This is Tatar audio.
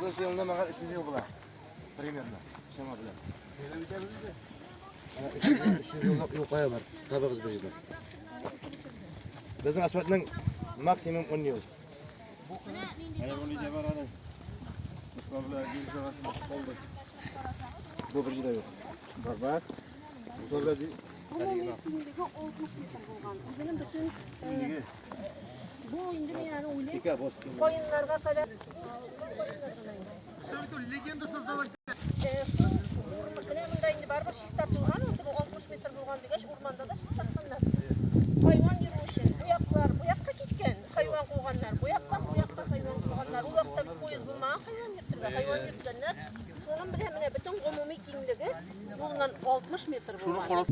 30 елны мәгәр 300 ел була. Примерно. Чама белән. 300 еллык юл кая бар? Табыгыз бер җирдә. Безнең асфальтның максимум 10 ел. Бу бер җирдә юк. Бар бар. Гомуми киңлеге 60 метр булган. Үзенең бөтен бу инде мин аны уйлыйм. Ике бос. Каеннарга кадәр. Легенда создавать. Шул менә монда инде барыбер чистартылган, ул теге 60 метр булган дигәч, урманда да чистартканнар. Хайван йөрү өчен бу яклар бу якка киткән, хайван куганнар, бу яктан бу якка хайван куганнар. Ул вакытта бит поезд булмаган хайван йөртергә, хайван йөрткәннәр. Шуның белән менә бөтен гомуми киңлеге юлыннан 60 метр булган.